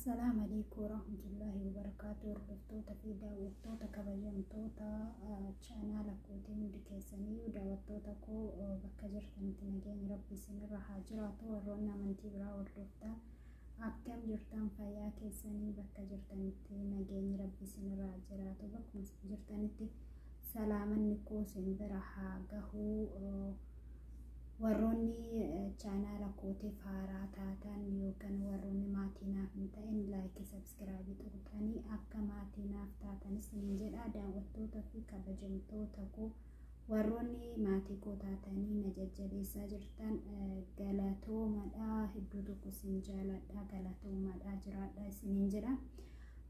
Assalaamu alaikum warahmatullahi wabarakaatu. Hordoftoota fi daawwattoota kabajamtoota chaanaala kootii hundi keessanii, daawwattoota koo bakka jirtanitti nageenyi Rabbi isinirra haa jiraatu. Warroonni amantii biraa hordoftan akkam jirtan? Fayyaa keessanii? Bakka jirtanitti nageenyi Rabbi isinirra haa jiraatu. Bakkuma jirtanitti salaamanni koo isin bira haa gahuu. Warroonni chaanaala kootiif haaraa taatan yookaan warroonni maatii naaf hin ta'in, like, subscribe tuqxanii akka maatii naaf taatanis ni jedha. Daawwattoota fi kabajamtoota koo, warroonni maatii koo taatanii na jajjabeessaa jirtan galatoomadha. Hedduu tokko isin jaaladha, galatoomadha, jiraadha isiniin jedha.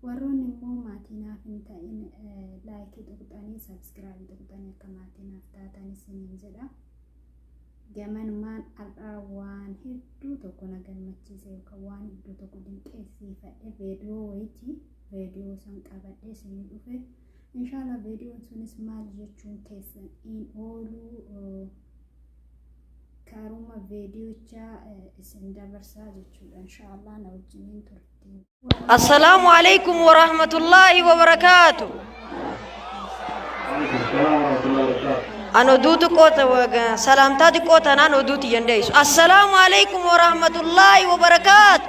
Warroonni immoo maatii naaf hin ta'in like tuqxanii, subscribe tuqxanii akka maatii naaf taatan isiniin jedha. Gamanumaan har'aa waan hedduu tokko na gammachiise yookaan waan hedduu tokko dinqeessiifadhe, veediyoo wayitii veediyoo san qabadhee isinii dhufe. Inshaallah veediyoon sunis maal jechuun keessan hin oolu, karuma veediyochaa isin dabarsaa jechuudha. Inshaallah na wajjiniin turti. Assalaamu alaikum wa rahmatullaahi wa barakaatu. An oduu xiqqoo salaamtaa xiqqoo tanaan oduu tiyyan deessu. Assalaamu alaikum wa rahmatullaahi wa barakaatu.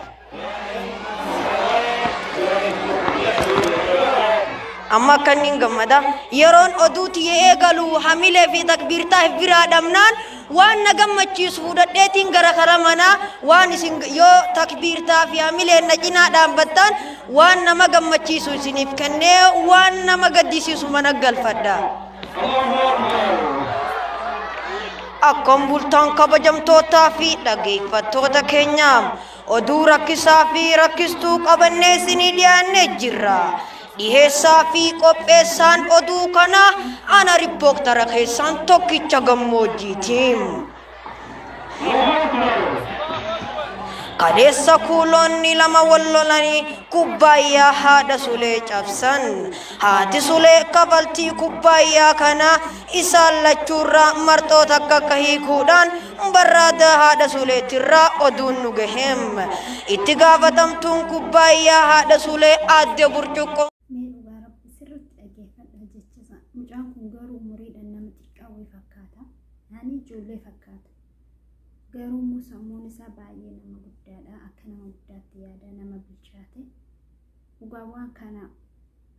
Amma akka inni hin gammada. Yeroon oduu tiyya eegalu hamilee fi takbiirtaa biraa dhabnaan waan na gammachiisu fudhadheetiin gara kara manaa waan isin yoo takbiirtaa fi hamileen na cinaa dhaabbattan waan nama gammachiisu isiniif kennee waan nama gaddisiisu mana galfadha. Akkam bultaan, kabajamtootaa fi dhageeffattoota keenyaa? Oduu rakkisaa fi rakkistuu qabannee isinii dhiyaannee jirra. Dhiheessaa fi qopheessaan oduu kanaa ana rippooktara keessaan Tokkicha Gammoojjiiti. Kaleessa kuuloonni lama wal lolanii kubbaayyaa haadha Sulee cabsan. Haati Sulee kafaltii kubbaayyaa kanaa isaan lachuurraa marxoo takka akka hiikuudhaan barraadaa haadha Suleetirraa oduun nu gaheem. Itti gaafatamtuun kubbaayyaa haadha Sulee aadde Burcuqqoo. Mee dhugaa Rabbi sirriitti dhaggeeffadha jecha isaa. Mucaan kun garuu umuriidhaan nama xiqqaa wayii fakkaata. Yaani ijoollee fakkaata. Garuu immoo sammuun isaa baay'ee nama guddaadha. Akka nama guddaatti yaada, nama bilchaate. Dhugaa waan kana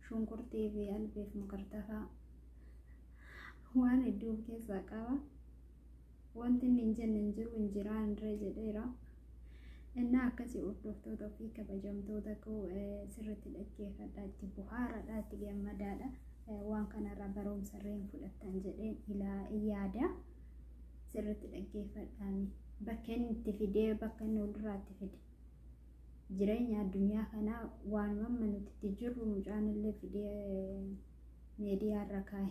shunkurtii fi albeef mukartafaa waan hedduu of keessaa qaba. Wanti inni hin jenne hin jiru, hin jiraan irree jedheera. Innaa akkasii, hordoftoota fi kabajamtoota koo, sirriitti dhaggeeffadha, itti bohaaradha, itti gammadaadha. Waan kanarraa barumsa irree hin fudhattan jedheen ilaa yaada. Sirriitti dhaggeeffadhaan bakka inni itti fidee, bakka inni walirraa itti fide. Jireenya addunyaa kanaa waan amma nuti itti jirru mucaan illee fidee miidiyaarra kaa'e.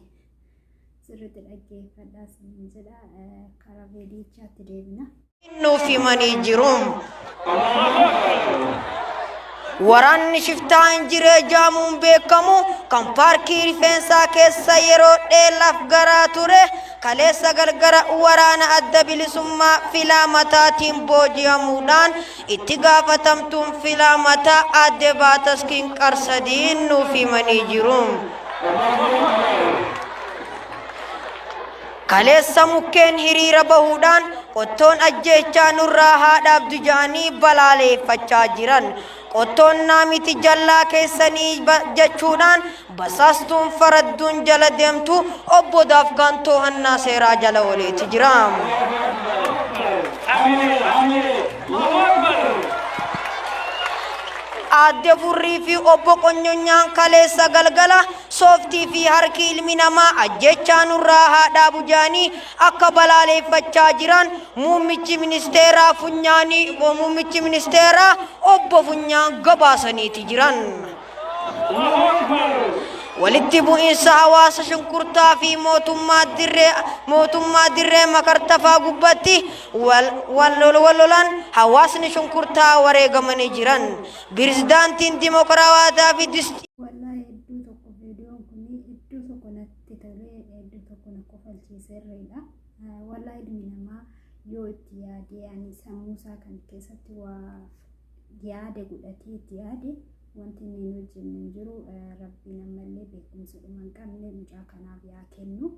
Sirriitti dhaggeeffadhaa isiniin jedha. Karaa viidiyichaatti deebina. Nuuf himanii jiru. Waraanni shiftaa Injiree jaamuun beekamu kan paarkii rifeensaa keessa yeroo dheelaaf garaa ture kaleessa galgala waraana Adda Bilisummaa Filaa Mataatiin booji'amuudhaan itti gaafatamtuun Filaa Mataa aadde Baataskiin Qarsadiin nuuf himanii jiru. Kaleessa mukkeen hiriira bahuudhaan qottoon ajjeechaa nurraa haa dhaabdu ja'anii balaaleeffachaa jiran. Qottoon naa miti jallaa keessanii jechuudhaan basaastuun faradduun jala deemtu obbo Daafgaan too'annaa seeraa jala ooleeti jira. Aadde Furrii fi obbo Qonyonyaan kaleessa galgala sooftii fi harki ilmi namaa ajjechaa nurraa haa dhaabu jedhanii akka balaaleeffachaa jiran muummichi ministeeraa funyaanii muummichi ministeeraa obbo Funyaan gabaasaniiti jiran. Walitti bu'iinsa hawaasa shunkurtaa fi mootummaa dirree makartafaa gubbatti wal wal lolan hawaasni shunkurtaa wareegamanii jiran. Pirezidaantiin Dimokiraawaataa fi Distii Wallaahi hedduu tokko viidiyoon kun hedduu tokko natti tolee, hedduu tokko na kofalchiiseerreedha. Wallaahi ilmi namaa yoo itti yaadee ani sammuu isaa kan keessatti waa Yaada godhatee itti yaade wanti inni hin hojjenne hin jiru. Rabbiin ammallee beekumsa dhuma hin qabne mucaa kanaaf yaa kennu.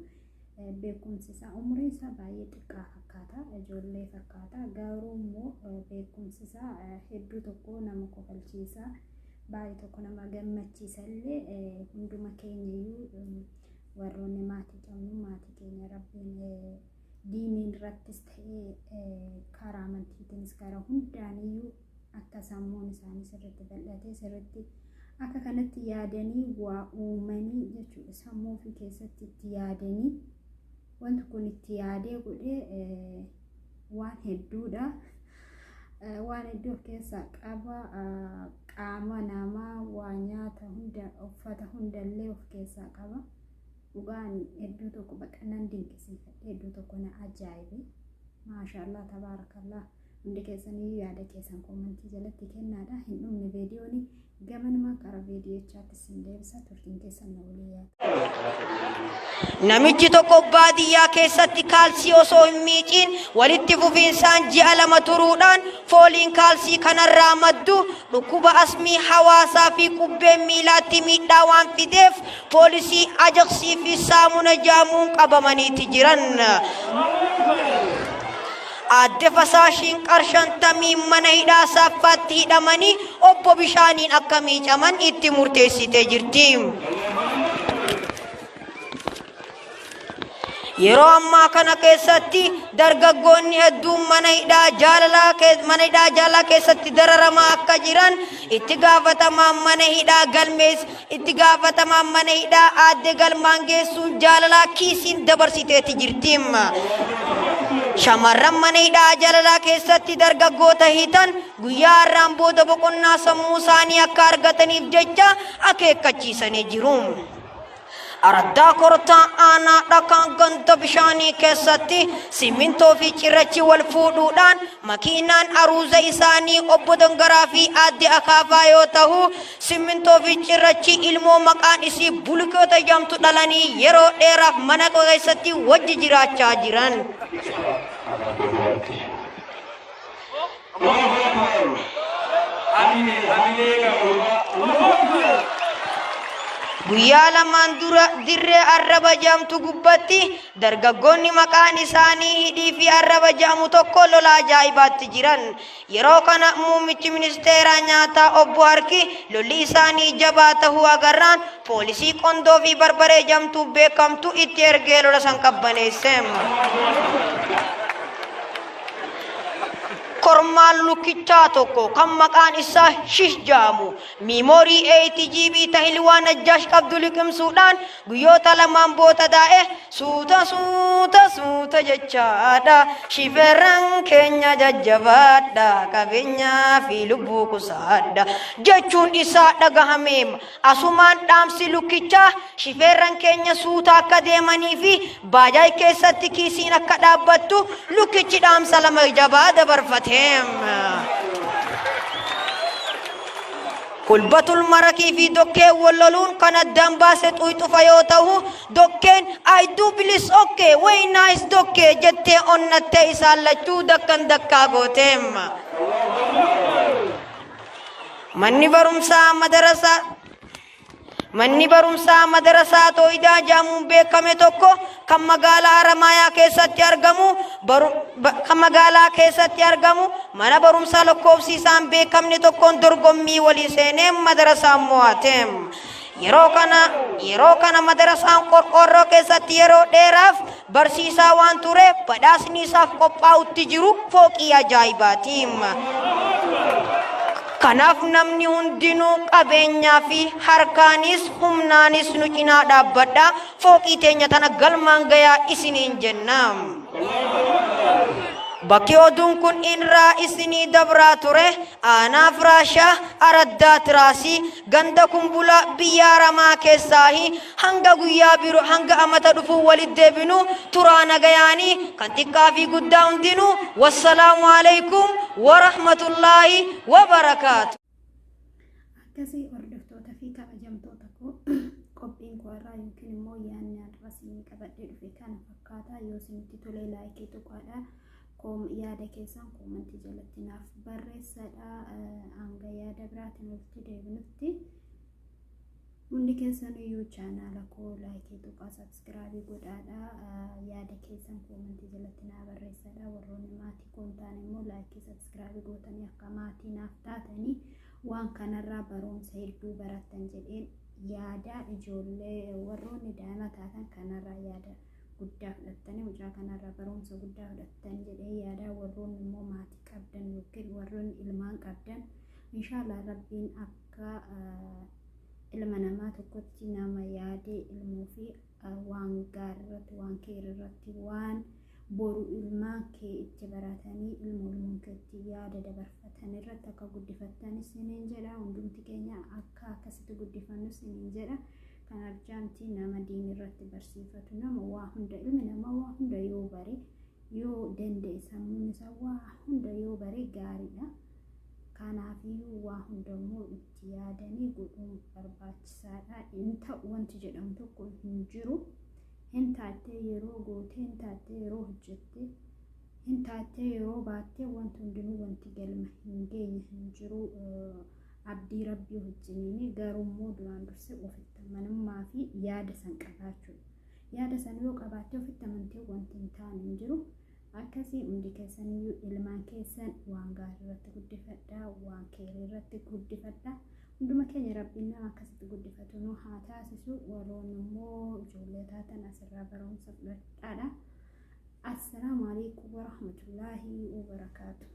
Beekumsi isaa umriin isaa baay'ee xiqqaa fakkaata, ijoollee fakkaata, garuu immoo beekumsi isaa hedduu tokko nama kofalchiisa, baay'ee tokko nama gammachiisa illee. Hunduma keenya iyyuu warroonni maatii qabnu maatii keenya Rabbiin diiniin irrattis ta'ee karaa amantiitiinis karaa hundaaniyyuu akka sammuun isaanii sirriitti bal'atee sirriitti akka kanatti yaadanii waa uumanii jechuudha. Sammuu ofii keessatti itti yaadanii wanti kun itti yaadee godhee waan hedduudha. Waan hedduu of keessaa qaba. Qaama namaa waa nyaata hunda, uffata hundallee of keessaa qaba. Dhugaan hedduu tokko bakka nan dinqisiifadhe, hedduu tokko na ajaa'ibe. Maashaallah, tabaarakallah. Hundi keessanii yaada keessan koomantii jalatti kennaadha. Hin dhumne viidiyoon, gamanuma karaa viidiyochaatti sin deebisa. Turtiin keessan na walii yaada. Namichi tokko baadiyyaa keessatti kaalsii osoo hin miiciin walitti fufiinsaan ji'a 2 turuudhaan fooliin kaalsii kanarraa maddu dhukkuba asmii hawaasaa fi qubbeen miilaatti miidhaa waan fideef poolisii Ajaksii fi Saamuna jaamuun qabamaniiti jiran. Aadde Fasaashiin qar 50 mana hidhaa Saaffaatti hidhamanii obbo Bishaaniin akka miicaman itti murteessitee jirti. Yeroo ammaa kana keessatti dargaggoonni hedduun mana hidhaa jaalalaa keessatti dararamaa akka jiran itti gaafatamaan mana hidhaa galmees itti gaafatamaan mana hidhaa aadde Galmaan Geessuun Jaalalaa kiisiin dabarsiteeti jirti. Shamarran mana hidhaa jaalalaa keessatti dargaggoota hiitan guyyaa har'aan booda boqonnaa sammuu isaanii akka argataniif jecha akeekkachiisanii jiru. Araddaa Kortaa aanaa Dhakaa ganda Bishaanii keessatti simmintoo fi cirrachi wal fuudhuudhaan makiinaan aruuza isaanii obbo Dangaraa fi aadde Akaafaa yoo ta'u, simmintoo fi cirrachi ilmoo maqaan isii Bulikoota jedhamtu dhalanii yeroo dheeraaf mana keessatti wajji jiraachaa jiran. Guyyaa lamaan dura dirree Arraba jedhamtu gubbatti dargaggoonni maqaan isaanii Hidhii fi Arraba jedhamu tokko lola ajaa'ibaatti jiran. Yeroo kana muummichi ministeeraa nyaataa obbo Harki lolli isaanii jabaa tahuu agarraan poolisii Qondoo fi Barbaree jedhamtuu beekamtu itti ergee lola san qabbaneesse. Kormaan lukkichaa tokko kan maqaan isaa Shish jedhamu miimoorii 8 GB ta Hilwaa Najjaash qabdu liqimsuudhaan guyyoota lamaan booda daa'e suuta suuta suuta jechaadha. Shifeerran keenya jajjabaadha, qabeenyaa fi lubbuu kusaadha jechuun isaa dhagahameema. Asumaan dhaamsi lukkichaa shifeerran keenya suuta akka deemanii fi baajaaj keessatti kiisiin akka dhaabbattu lukkichi dhaamsa lama jabaa dabarfateem. Kulbatul Marakii fi Dokkeen wal loluun kan addaan baase xuyxufa yoo ta'u, Dokkeen "I do please, okay, way nice Dokkee" jettee onnattee isaan lachuu dakkan dakkaa gooteem. Manni barumsaa madarasaa Tooyidaa jedhamuun beekame tokko kan magaalaa Haramaayaa keessatti argamu kan magaalaa keessatti argamu mana barumsaa lakkoofsi isaan beekamne tokkoon dorgommii walii seenee madarasaan mo'ate. Yeroo kana madarasaan qorqoorroo keessatti yeroo dheeraaf barsiisaa waan tureef badhaasni isaaf qophaa'utti jiru fooqii ajaa'ibaati. Kanaaf namni hundinuu qabeenyaa fi harkaanis humnaanis nu cinaa dhaabbadha. Fooqii teenya tana galmaan gayaa isiniin jenna. Bakki oduun kun irraa isinii dabraa ture aanaa Firaashaa araddaa Tiraasii ganda Kumbulaa biyya Haramaa keessaahi. Hanga guyyaa biro, hanga amata dhufuu walitti deebinu turaa nagayaanii kan xiqqaa fi guddaa hundinuu. Wassalaamu alaikum warahmatullaahi wabarakaatu. Akkasii hordoftoota fi kabajamtoota koo, qophiin koo irraa yookiin immoo yaadni har'a isinii qabadhee dhufe kana fakkaata. Yoo isinitti tolee laayikii tuqaadha. Yaada keessan koomantii jalatti naaf barreessadha. Hanga yaada biraatiin walitti deebinutti hundi keessan iyyuu chaanaala koo laayikii tuqaa, sabskraabii godhaadha. Yaada keessan koomantii jalatti naa barreessadha. Warroonni maatii koo hin taane immoo laayikii sabskraabii gootanii akka maatii naaf taatanii waan kanarraa barumsa hedduu barattan jedheen yaada. Ijoollee warroonni daa'ima taatan kanarraa yaada guddaa fudhattanii, mucaa kanarraa barumsa guddaa fudhattan jedhee yaada. Warroonni immoo maatii qabdan yookiin warroonni ilmaan qabdan, inshaallah Rabbiin akka ilma namaa tokkotti nama yaadee ilmuu fi waan gaarii irratti, waan keerii irratti, waan boru ilmaan kee itti baratanii ilmoo ilmoon keetti yaada dabarfatan irratti akka guddifattan isiniin jedha. Hundumti keenya akka akkasitti guddifannu isiniin jedha. Kan arjaamti nama diin irratti barsiifatu, nama waa hunda, ilmi namaa waa hunda yoo bare, yoo danda'e, sammuun isaa waa hunda yoo bare gaariidha. Kanaafiyyuu waa hundammoo itti yaadanii godhuun barbaachisaadha. Hin ta'u wanti jedhamu tokko hin jiru. Hin taattee yeroo gootee, hin taattee yeroo hojjette, hin taattee yeroo baattee, wanti hundinuu wanti galma hin geenye hin jiru. Abdii Rabbii wajjiniin garuummoo duraan dursee ofitti amanamummaa fi yaada san qabaachuudha. Yaada san yoo qabaattee ofitti amantee wanti hin taane hin jiru. Akkasii hundi keessaniyyuu ilmaan keessan waan gaarii irratti guddifadhaa, waan keerii irratti guddifadhaa. Hunduma keenya Rabbiin nama akkasitti guddifatu nu haa taasisu. Warroonni immoo ijoollee taatan asirraa barumsa fudhadhaadha. Assalaamu alaikum warahmatullaahi wabarakaatu.